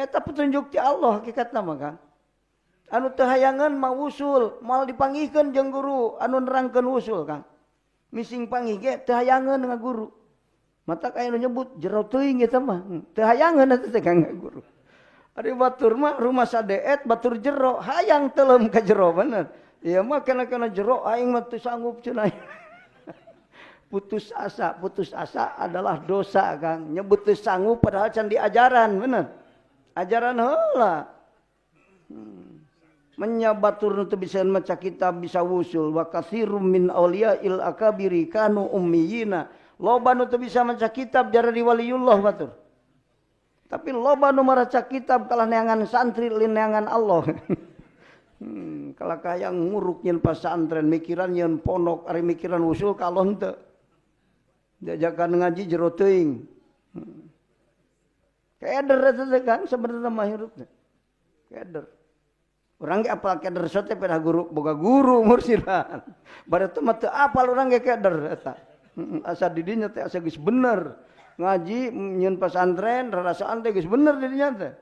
Eta petunjuk ti Allah hakikatna mah Kang. Anu teu hayangeun mah wusul, moal dipanggihkeun jeung guru anu nerangkeun wusul Kang. Mising panggih ge teu hayangeun nga guru. Matak aya nu nyebut jero teuing eta mah. Teu hayangeun eta teh Kang guru. Ari batur mah rumah sadeet batur jero, hayang teuleum ka jero bener. Ieu mah kana-kana jero aing mah teu sanggup cenah. Putus asa adalah dosa Kang. Nyebut teu sanggup padahal can diajaran bener. Ajaran heula. Menya batur nu teu bisa maca kitab bisa wusul wa katsirum min auliya'il akabiri kanu ummiyina. Loba nu teu bisa maca kitab jaradi waliullah batur. Tapi loba nu maraca kitab kalah neangan santri lain neangan Allah. Kalah kaya nguruk nyeun pasantren mikiran nyeun pondok ari mikiran wusul ka Allah henteu. Diajakan ngaji jero teuing. Keder eta teh kan sebenarnya mah hirup teh. Keder. Urang ge apal keder sote pada guru boga guru mursidan. Bade teh mah teu apal urang ge keder eta. Asa didinya teh asa geus bener. Ngaji nyieun pasantren rarasaan teh geus bener didinya teh.